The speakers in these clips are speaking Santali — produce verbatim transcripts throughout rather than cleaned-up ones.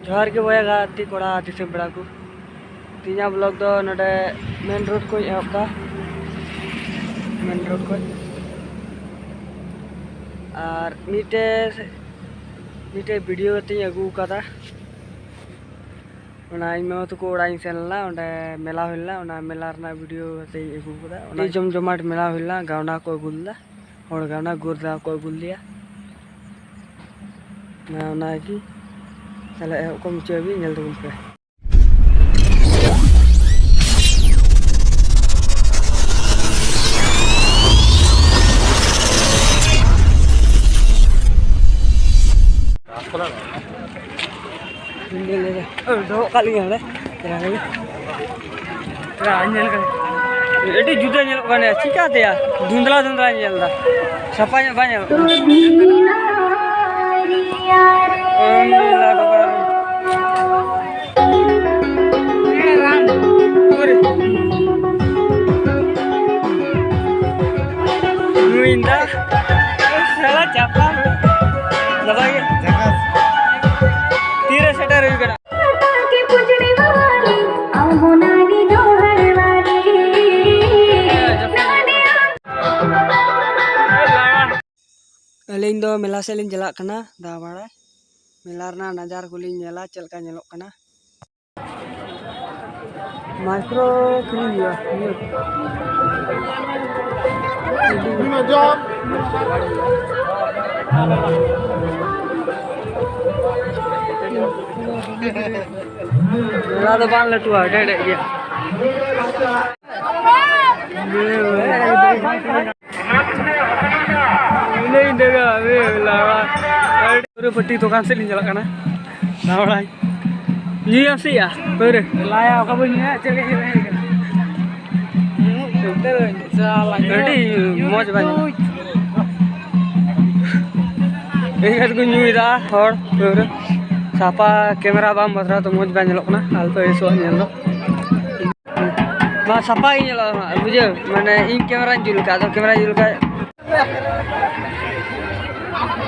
ᱡᱚᱦᱟᱨ ᱜᱮ ᱵᱚᱭᱦᱟ ᱜᱟᱛᱮ ᱠᱚᱲᱟ ᱫᱤᱥᱚᱢ ᱯᱮᱲᱟ ᱠᱚ᱾ ᱛᱮᱦᱮᱧᱟᱜ ᱵᱞᱚᱜ ᱫᱚ ᱱᱚᱰᱮ ᱢᱮᱱ ᱨᱳᱰ ᱠᱷᱚᱱ ᱮᱦᱚᱵ ᱫᱟ, ᱢᱮᱱ ᱨᱳᱰ ᱠᱷᱚᱱ᱾ ᱟᱨ ᱢᱤᱫᱴᱮᱡ ᱢᱤᱫᱴᱮᱡ ᱵᱷᱤᱰᱤᱭᱳ ᱠᱟᱛᱮᱧ ᱟᱹᱜᱩ ᱟᱠᱟᱫᱟ᱾ ᱚᱱᱟ ᱤᱧ ᱢᱟᱢᱟ ᱛᱟᱠᱚ ᱚᱲᱟᱜ ᱤᱧ ᱥᱮᱱ ᱞᱮᱱᱟ, ᱚᱸᱰᱮ ᱢᱮᱞᱟ ᱦᱩᱭ ᱞᱮᱱᱟ, ᱚᱱᱟ ᱢᱮᱞᱟ ᱨᱮᱱᱟᱜ ᱵᱷᱤᱰᱤᱭᱳ ᱠᱟᱛᱮᱧ ᱟᱹᱜᱩ ᱟᱠᱟᱫᱟ᱾ ᱚᱱᱟ ᱟᱹᱰᱤ ᱡᱚᱢ ᱡᱚᱢᱟᱴ ᱢᱮᱞᱟ ᱦᱩᱭ ᱞᱮᱱᱟ, ᱜᱟᱣᱱᱟ ᱠᱚ ᱟᱹᱜᱩ ᱞᱮᱫᱟ, ᱦᱚᱲ ᱜᱟᱣᱱᱟ ᱜᱩᱨᱫᱟ ᱠᱚ ᱟᱹᱜᱩ ᱞᱮᱫᱮᱭᱟ᱾ ᱚᱱᱟ ᱚᱱᱟ ᱜᱮ ᱛᱟᱦᱞᱮ ᱮᱦᱚᱵ ᱠᱷᱚᱱ ᱢᱩᱪᱟᱹᱫ ᱦᱟᱹᱵᱤᱡ ᱧᱮᱞ ᱛᱟᱵᱚᱱ ᱯᱮ᱾ ᱤᱧ ᱫᱚᱧ ᱞᱟᱹᱭᱫᱟ, ᱳᱭ, ᱫᱚᱦᱚ ᱠᱟᱜ ᱞᱤᱧᱟ ᱚᱸᱰᱮ᱾ ᱪᱟᱞᱟᱣ ᱞᱮᱱ᱾ ᱨᱟ-, ᱧᱮᱞ ᱠᱟᱱᱟ᱾ ᱟᱹᱰᱤ ᱡᱩᱫᱟᱹ ᱧᱮᱞᱚᱜ ᱠᱟᱱᱟ᱾ ᱪᱤᱠᱟᱹᱛᱮᱭᱟ? ᱫᱷᱩᱸᱫᱽᱞᱟ ᱫᱷᱩᱸᱫᱽᱞᱟ ᱧᱮᱞ ᱮᱫᱟ᱾ ᱥᱟᱯᱷᱟ ᱧᱚᱜ ᱵᱟᱭ ᱧᱮᱞᱚᱜ ᱠᱟᱱᱟ᱾ ᱱᱩᱭ ᱫᱟ, ᱥᱟᱞᱟ ᱪᱟᱯᱟ᱾ ᱫᱟᱫᱟ ᱜᱮ᱾ ᱛᱤᱨᱮ ᱥᱮᱴᱮᱨ ᱦᱩᱭ ᱠᱟᱱᱟ? ᱟᱹᱞᱤᱧ ᱫᱚ ᱢᱮᱞᱟ ᱥᱮᱫ ᱞᱤᱧ ᱪᱟᱞᱟᱜ ᱠᱟᱱᱟ ᱫᱟᱬᱟ ᱵᱟᱲᱟᱭ᱾ ᱢᱮᱞᱟ ᱨᱮᱱᱟᱜ ᱱᱟᱡᱟᱨ ᱠᱚᱞᱤᱧ ᱧᱮᱞᱟ, ᱪᱮᱫ ᱞᱮᱠᱟ ᱧᱮᱞᱚᱜ ᱠᱟᱱᱟ᱾ ᱢᱟᱭᱠᱨᱳ ᱠᱤᱨᱤᱧ ᱦᱩᱭᱩᱜᱼᱟ, ᱦᱩᱭᱩᱜ᱾ ᱢᱮᱞᱟ ᱫᱚ ᱵᱟᱝ ᱞᱟᱹᱴᱩᱣᱟ, ᱰᱮ-, ᱰᱮ ᱜᱮᱭᱟ᱾ ᱯᱟᱹᱣᱨᱟᱹ ᱯᱟᱹᱴᱤ ᱫᱚᱠᱟᱱ ᱥᱮᱫ ᱞᱤᱧ ᱪᱟᱞᱟᱜ ᱠᱟᱱᱟ᱾ ᱫᱟᱬᱟᱭ ᱧᱩᱭᱟᱢ ᱥᱮ ᱭᱟ ᱯᱟᱹᱣᱨᱟᱹ? ᱞᱟᱭᱟ, ᱚᱠᱟ ᱵᱚᱱ ᱧᱩᱭᱟ? ᱪᱮᱫ ᱞᱮᱠᱟ ᱧᱩ ᱦᱮᱡ ᱠᱟᱱᱟ? ᱧᱩ ᱩᱛᱟᱹᱨ ᱟᱹᱧ᱾ ᱥᱟᱞᱟ ᱟᱹᱰᱤ ᱧᱩ, ᱢᱚᱡᱽ ᱵᱟᱝ ᱧᱩ᱾ ᱤᱧ ᱠᱟᱛᱮ ᱠᱚ ᱧᱩᱭᱮᱫᱟ ᱦᱚᱲ ᱯᱟᱹᱣᱨᱟᱹ᱾ ᱥᱟᱯᱟ ᱠᱮᱢᱮᱨᱟ ᱵᱟᱝ ᱵᱟᱛᱨᱟᱣ ᱛᱚ ᱢᱚᱡᱽ ᱵᱟᱝ ᱧᱮᱞᱚᱜ ᱠᱟᱱᱟ, ᱟᱞᱯᱮ ᱵᱮᱥᱚᱜᱼᱟ ᱧᱮᱞ ᱫᱚ᱾ ᱱᱚᱣᱟ ᱥᱟᱯᱷᱟ ᱜᱮ ᱧᱮᱞᱚᱜᱼᱟ ᱦᱟᱸᱜ, ᱵᱩᱡᱷᱟᱹᱣ? ᱢᱟᱱᱮ ᱤᱧ ᱠᱮᱢᱮᱨᱟᱧ ᱡᱩᱞ ᱠᱟᱜ, ᱟᱫᱚ ᱠᱮᱢᱮᱨᱟᱧ ᱡᱩᱞ ᱠᱟᱜ᱾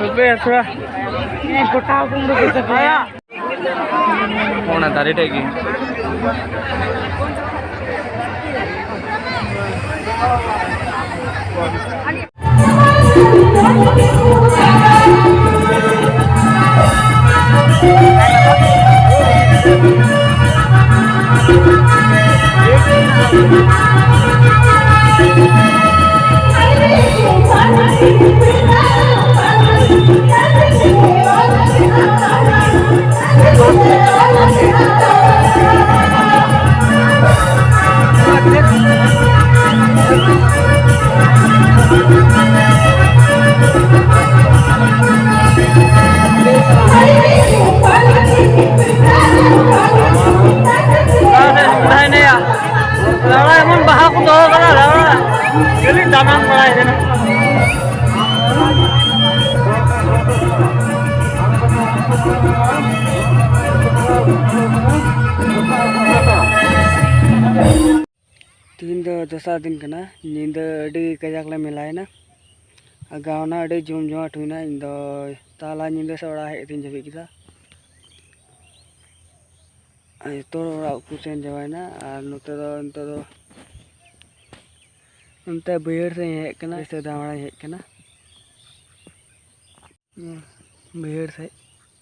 ᱦᱟᱯᱮ ᱛᱷᱚᱲᱟ᱾ ᱜᱚᱴᱟ ᱠᱚ ᱩᱰᱩᱠ ᱠᱮᱫ ᱛᱟᱯᱮᱭᱟ᱾ ᱚᱱᱟ ᱫᱟᱨᱮ ᱴᱷᱮᱡ ᱜᱮ᱾ ᱞᱟᱲᱟ ᱮᱢᱚᱱ ᱵᱟᱦᱟ ᱠᱚ ᱫᱚᱦᱚ ᱠᱟᱫᱟ, ᱞᱟᱲᱟ ᱠᱷᱟᱹᱞᱤ ᱫᱟᱱᱟᱝ ᱵᱟᱲᱟᱭ ᱠᱟᱱᱟ᱾ ᱛᱤᱦᱤᱧ ᱫᱚ ᱫᱚᱥᱟᱨ ᱫᱤᱱ ᱠᱟᱱᱟ᱾ ᱧᱤᱫᱟᱹ ᱟᱹᱰᱤ ᱠᱟᱡᱟᱠ ᱞᱮ ᱢᱮᱞᱟᱭᱮᱱᱟ᱾ ᱟᱨ ᱜᱟᱣᱱᱟ ᱟᱹᱰᱤ ᱡᱚᱢ ᱡᱚᱢᱟᱴ ᱦᱩᱭᱱᱟ᱾ ᱤᱧ ᱫᱚ ᱛᱟᱞᱟ ᱧᱤᱫᱟᱹ ᱥᱮᱫ ᱚᱲᱟᱜ ᱦᱮᱡ ᱠᱟᱛᱮᱧ ᱡᱟᱹᱯᱤᱫ ᱠᱮᱫᱟ᱾ ᱟᱨ ᱡᱚᱛᱚ ᱦᱚᱲ ᱚᱲᱟᱜ ᱠᱚ ᱥᱮᱱ ᱪᱟᱵᱟᱭᱮᱱᱟ᱾ ᱟᱨ ᱱᱚᱛᱮ ᱫᱚ ᱱᱤᱛᱚᱜ ᱫᱚ ᱚᱱᱛᱮ ᱵᱟᱹᱭᱦᱟᱹᱲ ᱥᱮᱫ ᱤᱧ ᱦᱮᱡ ᱠᱟᱱᱟ, ᱥᱮ ᱫᱟᱬᱟᱧ ᱦᱮᱡ ᱠᱟᱱᱟ᱾ ᱵᱟᱹᱭᱦᱟᱹᱲ ᱥᱮᱫ,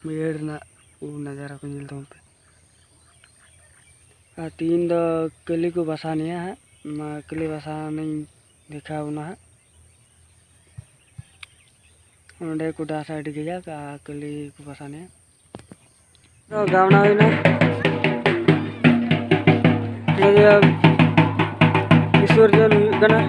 ᱵᱟᱹᱭᱦᱟᱹᱲ ᱨᱮᱱᱟᱜ ᱩ ᱱᱟᱡᱟᱨᱟ ᱠᱚ ᱧᱮᱞ ᱛᱟᱵᱚᱱ ᱯᱮ᱾ ᱟᱨ ᱛᱤᱦᱤᱧ ᱫᱚ ᱠᱟᱹᱞᱤ ᱠᱚ ᱵᱟᱥᱟᱱᱮᱭᱟ ᱦᱟᱸᱜ, ᱢᱟ ᱠᱟᱹᱞᱤ ᱵᱟᱥᱟᱱᱤᱧ ᱫᱮᱠᱷᱟᱣ ᱵᱚᱱᱟ ᱦᱟᱸᱜ᱾ ᱚᱸᱰᱮ ᱠᱚ ᱰᱟᱱᱥᱟ ᱟᱹᱰᱤ ᱠᱟᱡᱟᱠ, ᱟᱨ ᱠᱟᱹᱞᱤ ᱠᱚ ᱵᱟᱥᱟᱱᱮᱭᱟ᱾ ᱛᱚ ᱜᱟᱣᱱᱟ ᱦᱩᱭᱱᱟ᱾ ᱱᱚᱰᱮ ᱵᱤᱥᱚᱨᱡᱚᱱ ᱦᱩᱭᱩᱜ ᱠᱟᱱᱟ᱾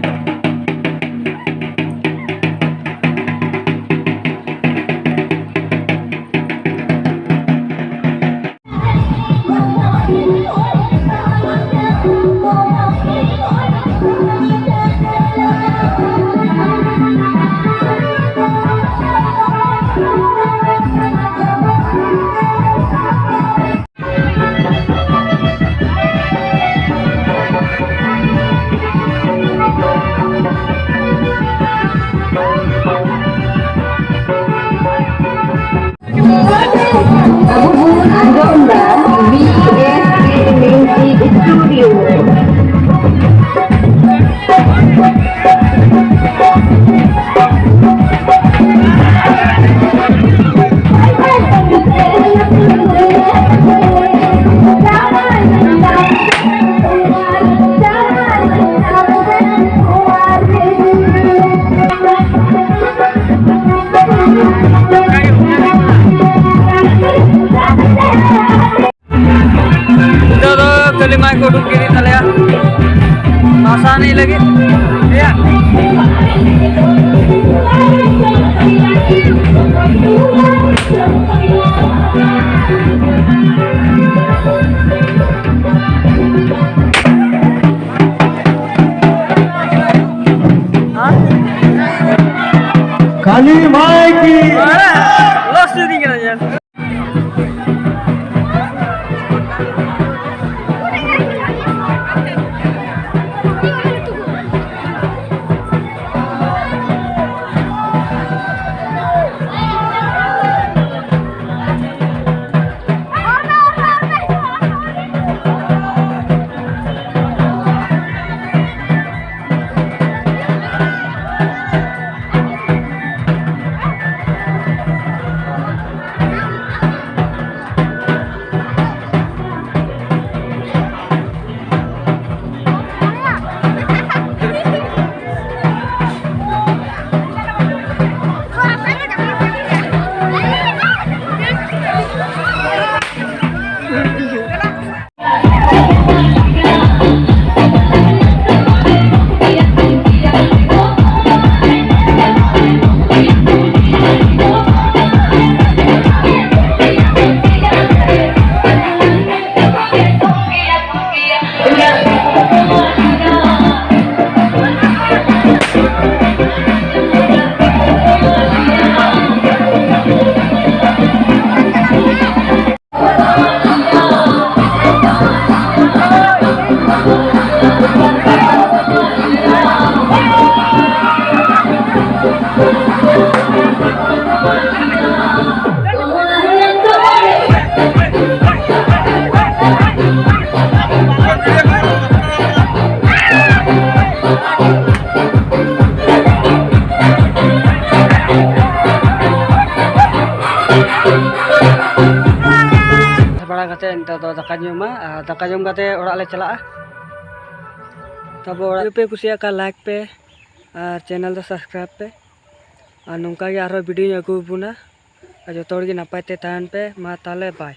ᱞᱟᱹᱜᱤᱫ᱾ ᱮᱭᱟ᱾ ᱠᱟᱹᱞᱤ ᱢᱟᱭ ᱠᱤ᱾ ᱞᱚᱥ ᱤᱫᱤ ᱠᱟᱱᱟ ᱧᱮᱞ᱾ ᱵᱟᱲᱟ ᱠᱟᱛᱮ ᱱᱤᱛᱚᱜ ᱫᱚ ᱫᱟᱠᱟ ᱡᱚᱢᱟ, ᱟᱨ ᱫᱟᱠᱟ ᱡᱚᱢ ᱠᱟᱛᱮ ᱚᱲᱟᱜ ᱞᱮ ᱪᱟᱞᱟᱜᱼᱟ᱾ ᱛᱟᱯᱚᱨ ᱚᱲᱟᱜ ᱯᱮ ᱠᱩᱥᱤᱭᱟᱜ ᱠᱷᱟᱱ like ᱯᱮ, ᱟᱨ channel ᱫᱚ subscribe ᱯᱮ, ᱟᱨ ᱱᱚᱝᱠᱟ ᱜᱮ ᱟᱨᱦᱚᱸ video ᱧ ᱟᱹᱜᱩ ᱟᱵᱚᱱᱟ᱾ ᱟᱨ ᱡᱚᱛᱚ ᱦᱚᱲ ᱜᱮ ᱱᱟᱯᱟᱭ ᱛᱮ ᱛᱟᱦᱮᱱ ᱯᱮ᱾ ᱢᱟ ᱛᱟᱦᱚᱞᱮ bye᱾